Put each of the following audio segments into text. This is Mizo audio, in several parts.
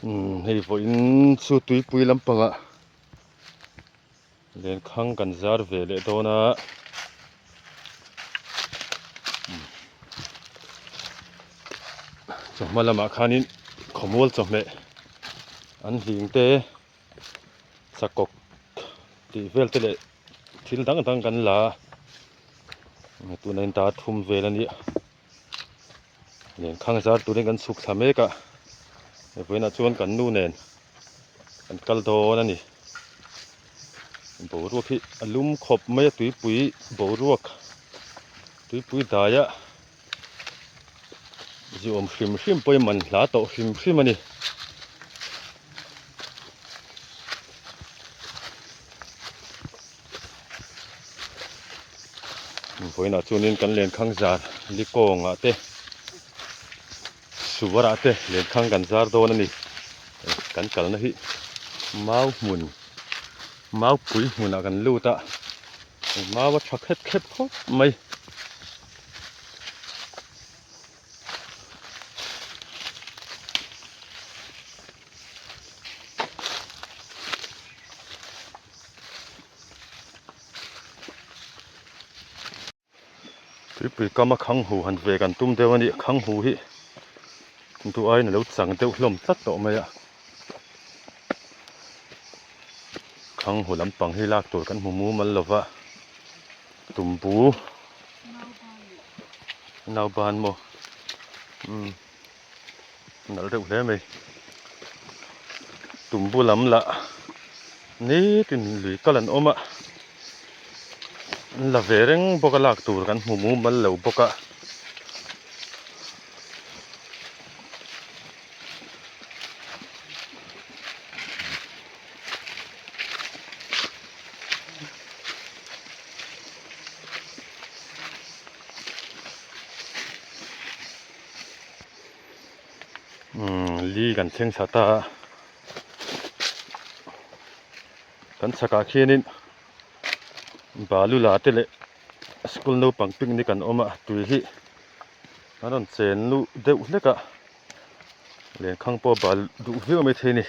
Umm hei vawiin chu tuipui lampangah lenkhang kan zar ve leh dawn a chawhma lamah khanin khawmual chawhmeh an hling te chakawk tih vel te leh thil dang dang kan la a tunah hian dar thum vel a nia. Lenkhang zar turin kan chhuk thla mek a vawiinah chuan kan nu nen kan kal dawn a ni boruak hi a lum khawp mai a tuipui boruak tuipui daia ziawm hrim hrim pawhin man hla tawh hrim hrim a ni. Vawiinah chuanin kan lenkhang zar likawngah te suarah te lenkhang kan zar dawn a ni kan kalna hi mau hmun maupui hmunah kan lut a mau a tha khep khep khawp mai. Tuipui kama khanghu han ve kan tum deuh a ni khanghu hi duh aiin a lo chang deuh hlawm tlat tawh mai a khanghu lampang hi lak tur kan hmu mumal lo va tumbu nauban maw umm nalh deuh hle mai tumbu lam lah nitin lui kal an awm a an la ve reng bawk a lak tur kan hmu mumal lo bawk a. Umm li kan thleng thla ta a kan chhakah khianin balu la te leh school naupang picnic an awm a tui hi an rawn chen luh deuh hlek a lenkhang pawh a bal duh viau maithei a ni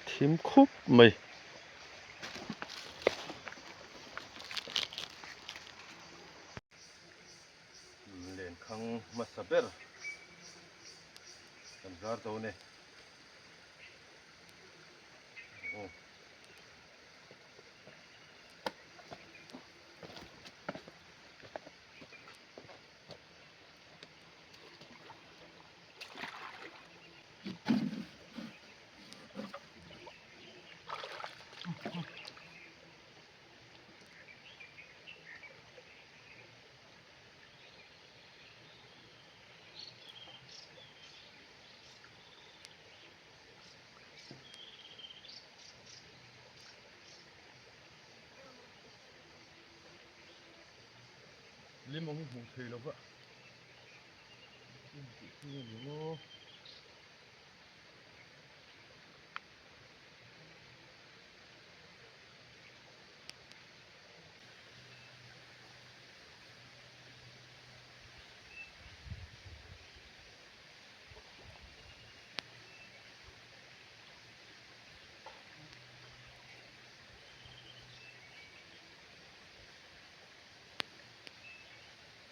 thim khup mai. Lenkhang hmasa ber kan zar dawn e. Aw. Limawng hi hmuh thei lova intih hi a ni maw.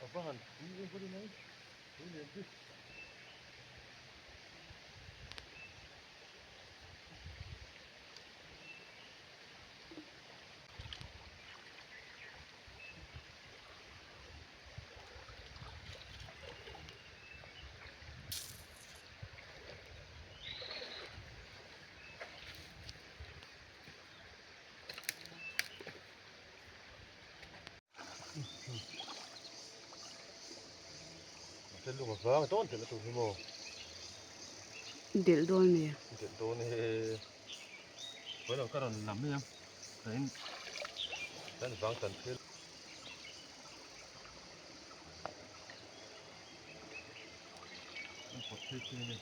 A va han pui em pawh ni mai pui lian chu. Delh dawn mi? Delh dawn e. Khawi lo ka rawn lam mai ang. Tain kan vang tan phel. An pawt phei thin a ni.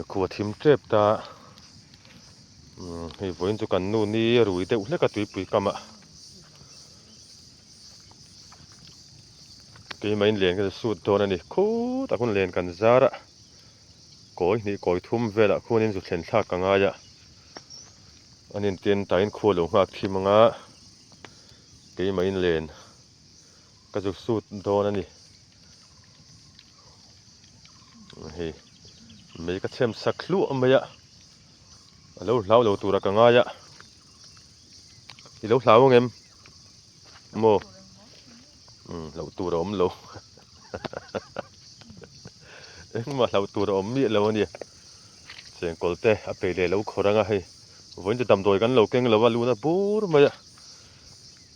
Khua thim tep ta hei vawiin chu kan nu ni a rui deuh hlek a tuipui kam ah keimah in len ka sut dawn a ni khutah khawn len kan zar a kawi hnih kawi thum velah khuanin zu thlen thlak ka ngai a an intin tain khua lo nghak thim anga keimah in len ka zu sut dawn a ni. Hei mei ka chhem sak hluah mai a a lo hlau lo tura ka ngai a i lo hlau ang em maw umm hlauh tur a awm lo engmah hlauh tur a awm miah lo a ni chengkawl te a pei leh lo khawrh ang a hei vawiin chu damdawi kan lo keng lo a luna bur mai a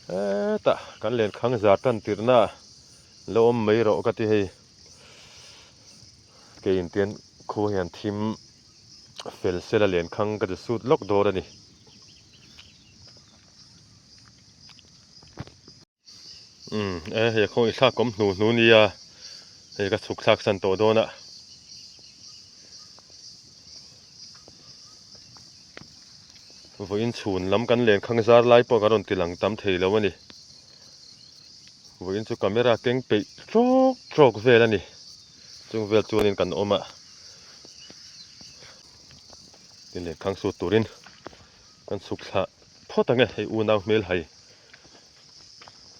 hetah kan lenkhang zar tan tirhna ah Lo awm mai rawh ka ti hei. Kei intian khu hian thim fel sela lenkhang ka ti sut lawk dawn a ni. Umm e hei a khawngaih thlak awm hnu hnu nia hei ka chhuk thlak san tawh dawn a. Vawiin chhun lam kan lenkhang zar lai pawh kan rawn ti lang tam thei lo a ni. Vawiin chu camera keng peih trawk trawk vel a ni. Chung vel chuanin kan awm a. Tin lenkhang sut turin kan chhuk thlah phawt ang e hei unau hmel hai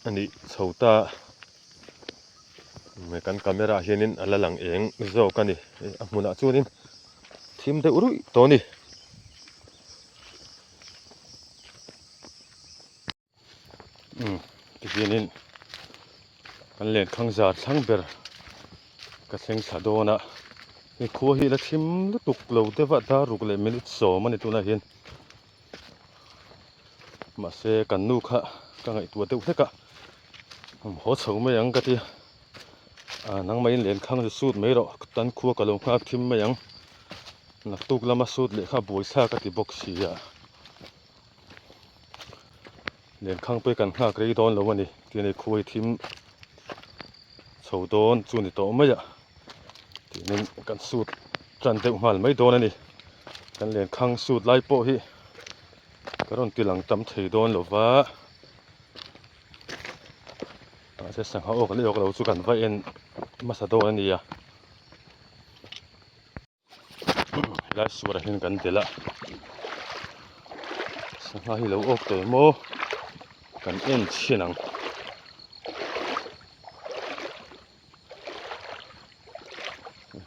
a nih chho ta. Kan camera ah hianin a la lang eng zawk a ni. A hmunah chuanin thim deuh ruih tawh a ni. Umm tihianin kan lenkhang zar thlang ber ka thleng thla dawn a hei khua hi la thim lutuk lo deuh a dar ruk leh minute sawm a ni tunah hian mahse kan nu kha ka ngaihtuah deuh hlek a haw chho mai ang ka ti a nangmahin lenkhang chu sut mai rawh tan khua ka lo nghak thim mai ang naktuk lama sut leh kha buaithlak a ti bawk si a. Lenkhang pawh hi kan nghak rei dawn lo a ni tih a ni khuai thim chho dawn chu ni tawh mai a tiin kan sut tan deuh nghal mai dawn a ni kan lenkhang sut lai pawh hi ka rawn ti lang tam thei dawn lo va mahse sangha awk leh awk lo chu kan va en hmasa dawn a ni a. Helai suarah hian kan delh a sangha hi lo awk tawh em aw kan en chhin ang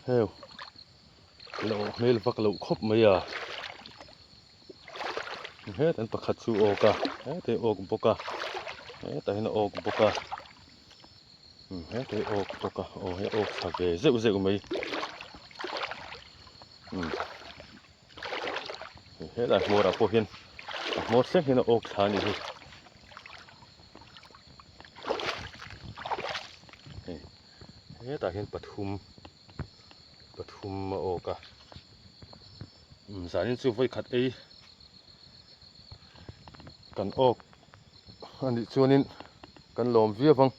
heu la awh hmel vak loh khawp mai a hetan pakhat chu a awk a hetah hi a awk bawk a hetah hian a awk bawk a. Hetah hi awk bawk a aw hei awk thla ve zeuh zeuh mai umm helai hmawr ah pawh hian a hmawr thleng hian a awk thla a nih hi hei hetah hian pathum pathum a awk a umm zanin chu vawi khat ei kan awk. A nih chuanin kan lawm viau vang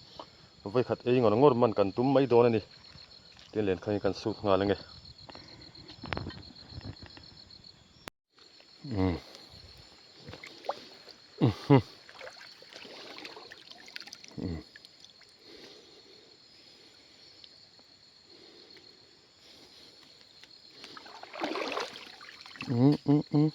vawikhat ei ngawr ngawr man kan tum mai dawn a ni tin len khan kan sut nghal ange umm umm umm umm umm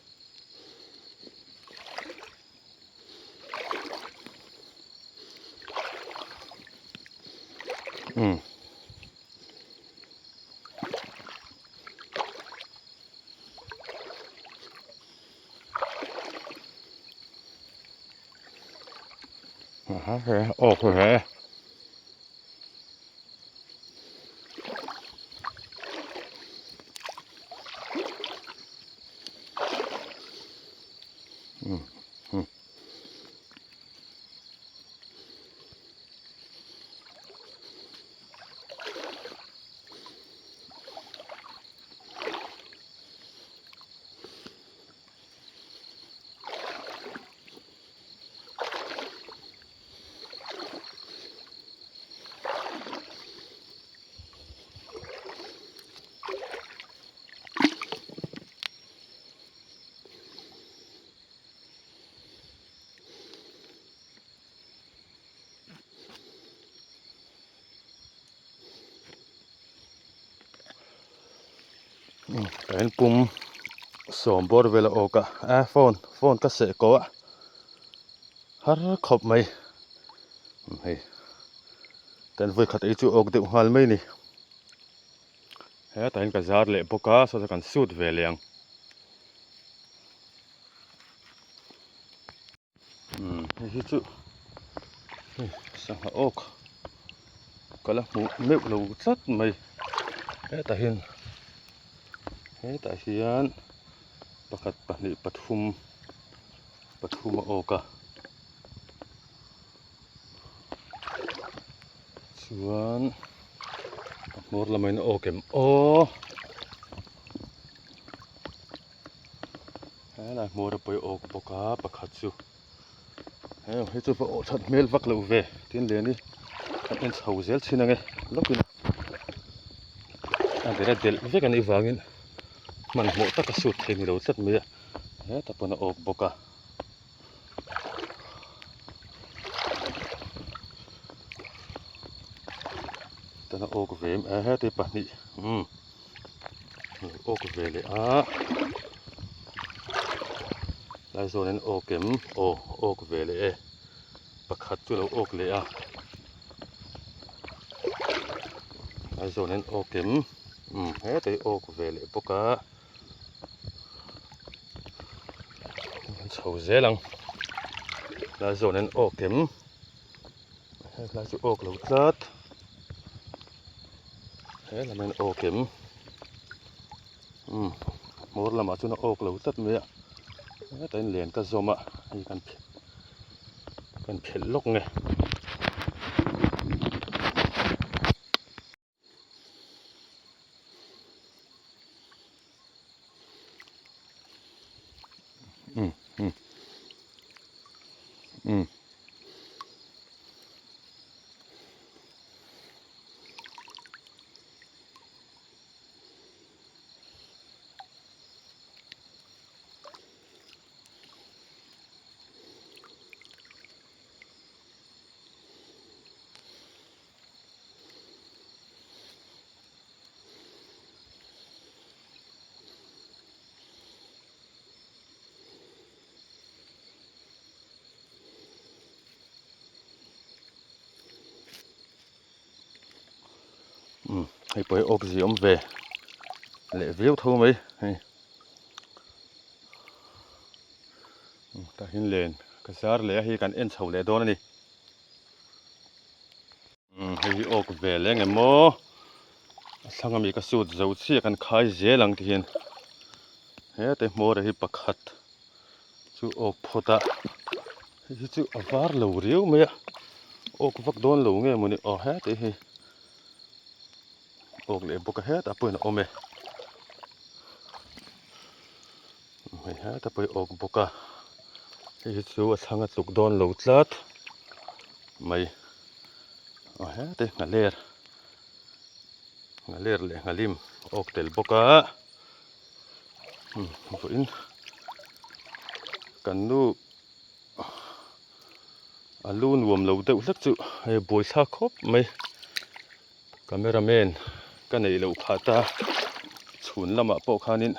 awk hle. Tah hian pum sawm bawr vel a awk a a phone phone ka seh ko a har khawp mai hei kan vawi khat ei chu awk deuh nghal mai a ni hetah hian ka zar leh bawk a saw chu kan sut ve leh ang. Umm hei hi chu hei sangha awk ka la hmuh meuh lo tlat mai hetah hian hetah hian pakhat pahnih pathum pathum a awk a chuan a hmawr lamah hian a awk em aw. Helai hmawr a pawi awk bawk a pakhat chu heng hi chu va awh that hmel vak loh ve tin leh ni kan en chho zel thin ang e lawkin a ber a delh vek a nih vangin hmanhmawh taka sut thei ni lo tlat mai a hetah pawn a awk bawk a. Tana awk ve em heti pahnih umm. Awk ve leh a lai zawn in awk em aw awk ve leh e pakhat chu lo awk leh a lai zawn in awk em umm hetah hi awk ve leh bawk a kan chho zel ang lai zawn in awk em helai chu awk lo tlat. He lam hian awk em umm hmawr lamah chuan a awk lo tlat mai a hetah hian len ka zawm a hei kan kan phelh lawk nge. Umm umm umm. Umm hei pawh hi awk zia awm ve leh viau tho mai hei umm tah hian len ka zar leh a hei kan en chho leh dawn a ni umm hei hi awk ve leh eng emaw a thlang ami ka sut zo chiah kan khai zel ang ti hian hete hmawr hi pakhat. Chu awk phawt a hei hi chu a var lo riau mai a awk vak dawn lo nge mawni aw heti hi awk leh bawk a hetah pawhin a awm e hei hetah pawh hi awk bawk a hei hi chu a thlang a tluk dawn lo tlat mai aw heti nghaler nghaler leh nghalim awk tel bawk a. Vawiin kan nu a lu nuam lo deuh hlek chu hei buaithlak khawp mai camera man ka neih loh phah ta chhun lamah pawh khanin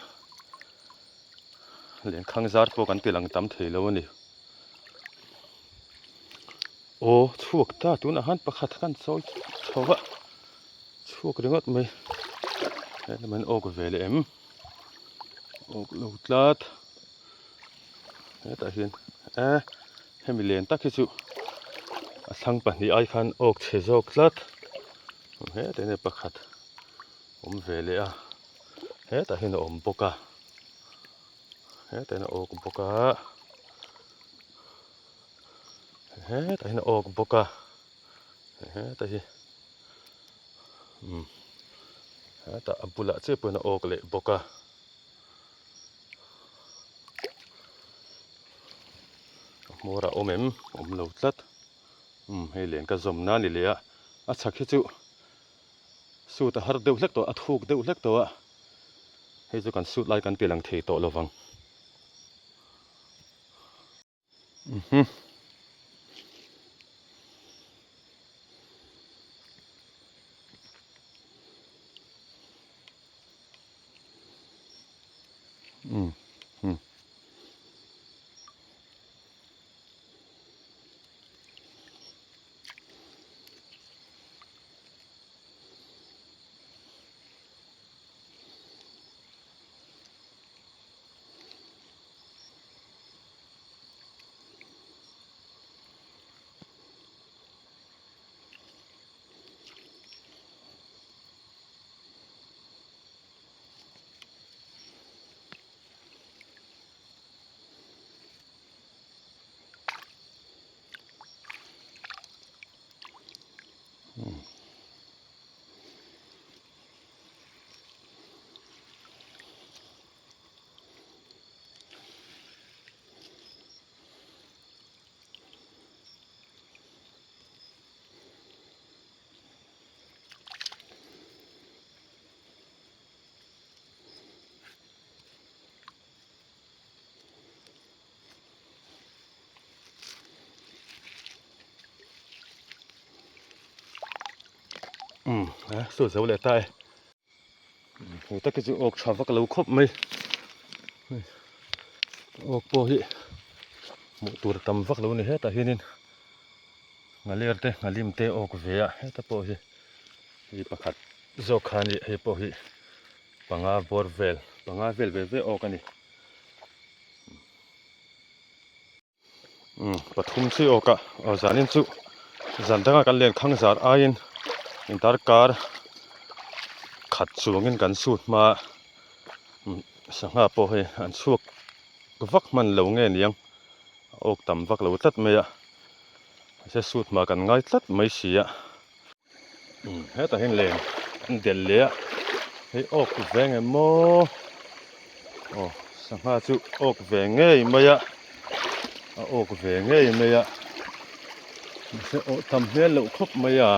lenkhang zar pawh kan ti lang tam thei lo a ni aw chhuak ta tunah khan pakhat khan chawi chho a. Chhuak ringawt mai helam hian awk ve leh em awk lo tlat hetah hian eh hemi len tak hi chu a thlang pahnih ai khan awk chhe zawk tlat hetah hian pakhat awm ve leh a hetah hian a awm bawk a hetah hian a awk bawk a hetah hian a awk bawk a heta hi umm hetah a bulah chiah pawhin a awk leh bawk a a hmawr a awm em awm lo tlat umm hei len ka zawm na ni leh a a chhak hi chu suit a har deuh hlek tawh a thuk deuh hlek tawh a hei chu kan suit lai kan ti lang thei tawh lo vang. Umm umm. Umm a sawi zo leh ta e he tak hi chu awk tha vak lo khawp mai awk pawh hi hmuh tur tam vak lo a ni hetah hianin nghaler te nghalim te awk ve a heta pawh hi hei pakhat zawk kha a ni hei pawh hi panga bawr vel panga vel ve ve awk a ni. Umm pathum chi awk a aw zanin chu zan danga kan len khang zar aiin darkar khat chuangin kan sut hma umm sangha pawh hei an chhuak vak hman lo nge niang a awk tam vak lo tlat mai a mahse sut hma kan ngai tlat mai si a. Umm hetah hian len an delh leh a hei awk ve nge maw aw sangha chu awk ve ngei mai a a awk ve ngei mai a mahse awh tam hmel loh khawp mai a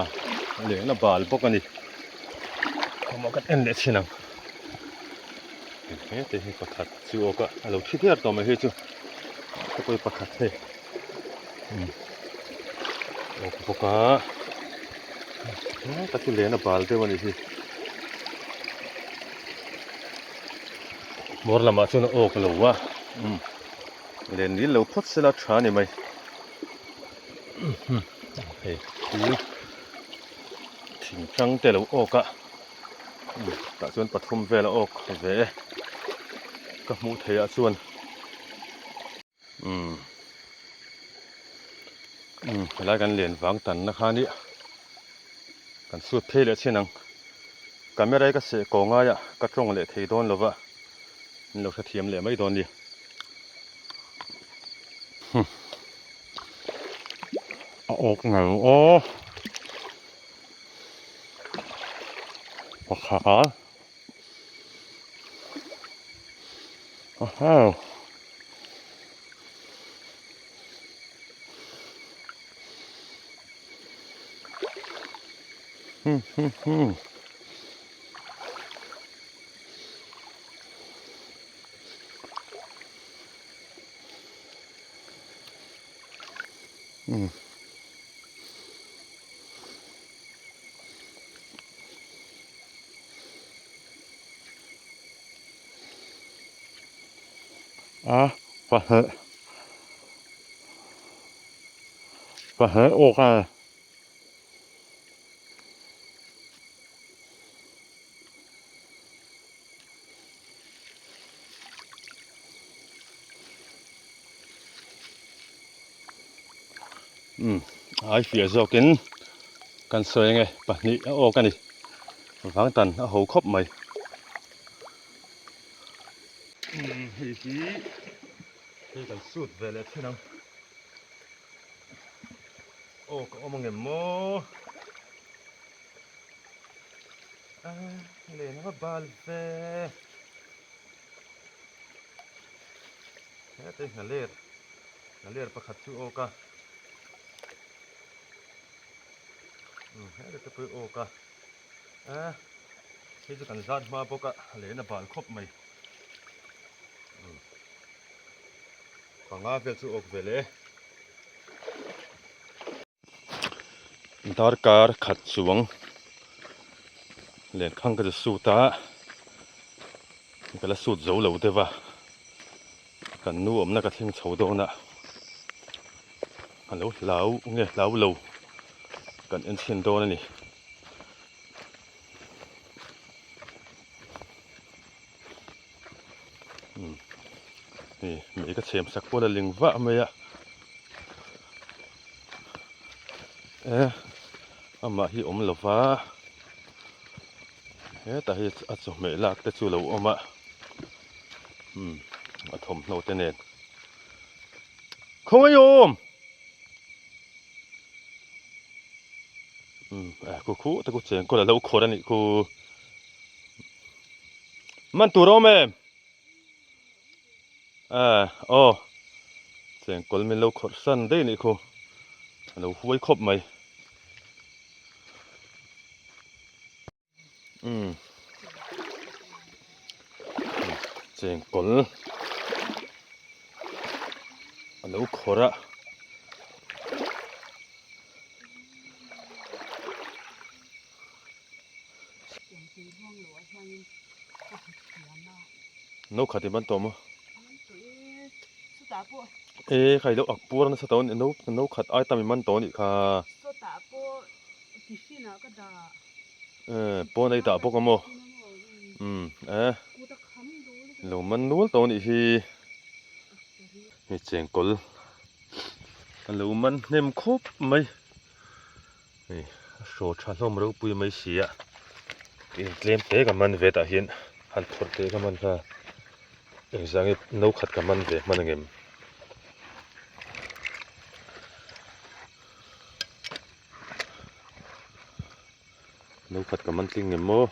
len a bal bawk a ni khawmah kan en leh thin ang hete hi pakhat chu awk a a lo thi diar tawh mai hei chu ka pawi pakhat hei. Awk bawk a tak hi len a bal deuh a nih hi hmawr lamah chuan a awk lo a umm len nil lo phawt sela tha a ni mai hei hi thing tang te lo awk a umm tah chuan pathum vel a awk ve e ka hmuh theih ah chuan. Umm umm helai kan len vang tanna kha nia kan sut phei leh chin ang camera hi ka seh kaw ngai a ka tawng leh thei dawn lova min lo hrethiam leh mai dawn nia hmm a awk ngei aw pakhat Aha. Hmm hmm hmm. Hmm. A pahnih pahnih awk a umm ai fiah zawkin kan sawi ange pahnih a awk a ni vangtan a ho khawp mai umm hei hi hei kan sut ve leh thin ang aw ka awm angem maw a len a va bal ve heta hi hnaler hnaler pakhat chu awk a umm heta te pawh hi awk a a hei chu kan zat hma bawk a len a bal khawp mai umm panga vel chu awk ve leh e. Darkar khat chuang lenkhang ka chu sut a ka la sut zo lo deuh a. Kan nu awmna ka thleng chho dawn a, a lo hlau nge hlau lo kan en chhin dawn a ni. Umm hei mei ka chhem sak pawh la ling vah mai a e amah hi awm lo va hetah hi a chawhmeh lak te chu a lo awm a umm a thawmhnaw te nen khawngaih awm umm a khu khu te khu chengkawl a lo khawr a nih khu. Man tur a awm em? Ah, aw. Chengkawl min lo khawrh san daih nih khu. A lo huai khawp mai. Umm. Chengkawl a lo khawrh a. No khat i ban tawh maw? E khai lo ak puar nasa tawh no no khat ai tam i man tawh anih kha. E pawn a i dah bawk a maw? Umm e lo man nual tawh anih hi. Hei chengkawl a lo man hnem khawp mai. Hei a hraw tha hlawm ropui mai si a eng tlem te ka man ve tah hian han phawrh te ka man kha engzange no khat ka man ve hman angem no khat ka man tling ngem maw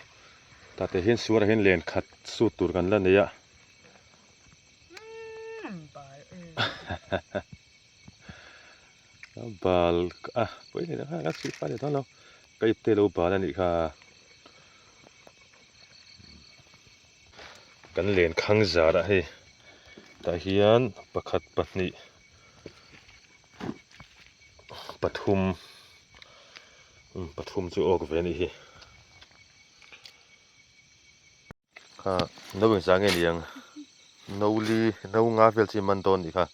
tah te hian suarah hian len khat sut tur kan la nei a. A bal a pawi leh kha ka chhih fai leh dawn lo ka ip te lo bal a nih kha kan len khang zarah hei tah hian pakhat pahnih pathum pathum chu awk ve a nih hi. Kha no engzah nge ni ang no li no nga vel chi man dawn nih kha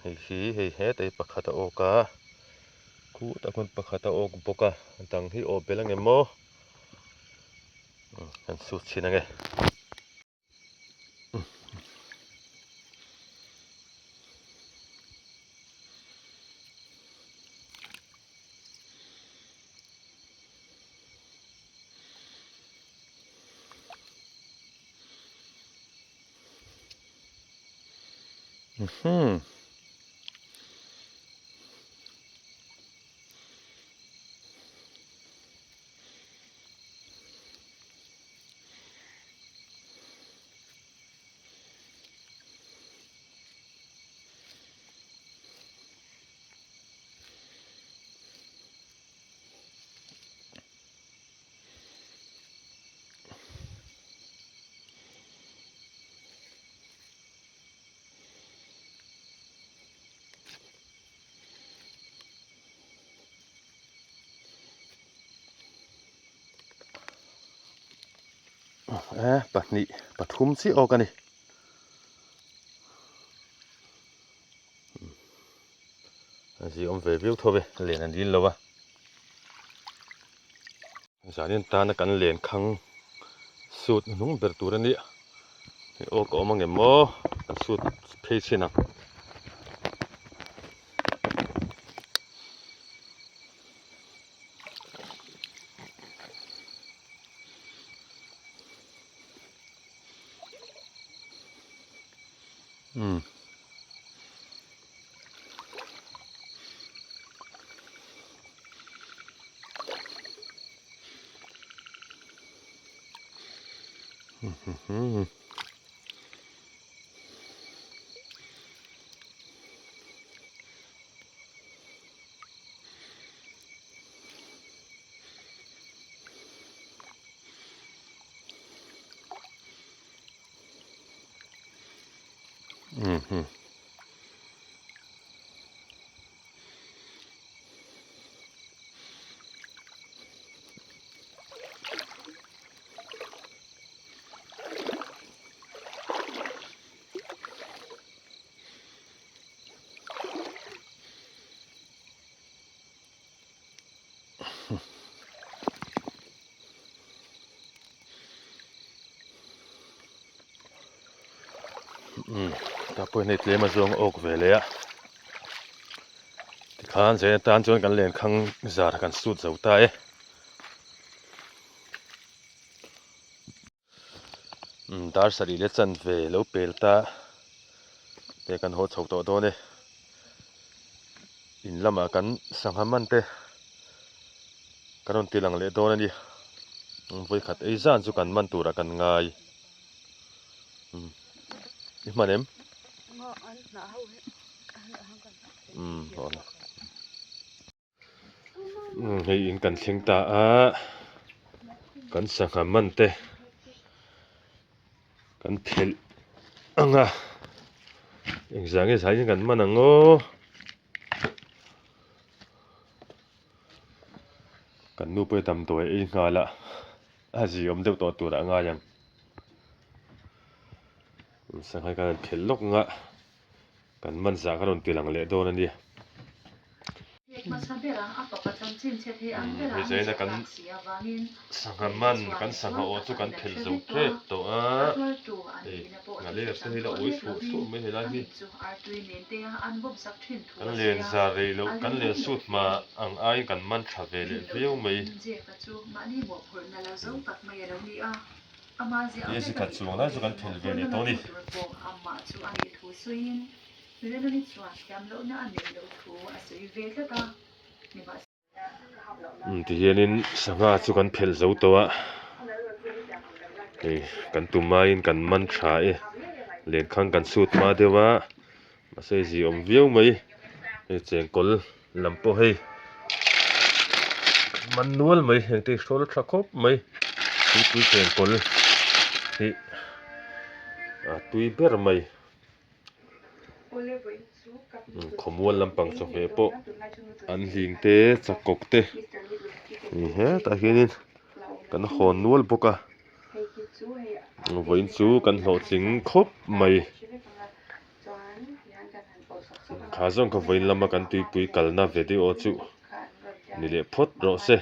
hei hi hei hetah hi pakhat a awk a khutah khuan pakhat a awk bawk a dang hi awh belh ang em maw kan sut chhin ang e. Hmm. E pahnih pathum chiah awk a ni a zi awm ve viau tho ve len an dil lo a zanin tana kan len khang suit hnung ber tur a nia hei awk a awm ang em maw kan suit phei chhin ang. Umm. Mhm. Tah pawh hian hei tlem a zawng a awk ve leh a. Tikhan zain atan chuan kan lenkhang zar kan sut zo ta e. Umm dar sarih leh chanve lo pel ta te kan haw chho tawh dawn e. In lamah kan sangha man te kan rawn ti lang leh dawn a ni. Vawikhat ei zan chu kan man turah kan ngai. Umm i hman em? Umm Hei in kan thleng ta a, kan sangha man te kan phelh ang a, engzah nge zai hian kan man ang aw. Kan nu pawh hi damdawi a ei nghal a, a ziawm deuh tawh turah a ngai ang. Sangha hi kan han phelh lawk ang a. Kan man zah kha rawn ti lang leh dawn a nia. Hei kan sangha man kan sangha aw chu kan phelh zo tep tawh a. Hei nghaler te hi la ui thluah thluah mai helai hi. Kan len za rei loh kan len sut hma ang aiin kan man tha ve leh viau mai. He zikhat chuang lai chu kan phelh ve leh tawh a ni. Tihianin sangha chu kan phelh zo tawh a, hei kan tum aiin kan man tha e, lenkhang kan sut hma deuh a, mahse hei ziawm viau mai, hei chengkawl lam pawh hei kan man nual mai heng te hi hrawl tha khawp mai tuipui chengkawl hi a tui ber mai. Khawmual lampang chawhmeh pawh an hling te chakawk te ni hetah hianin kan hawn nual bawk a vawiin chu kan hlawhtling khawp mai kha zawng kha vawiin lama kan tuipui kalna video chu ni leh phawt rawh se.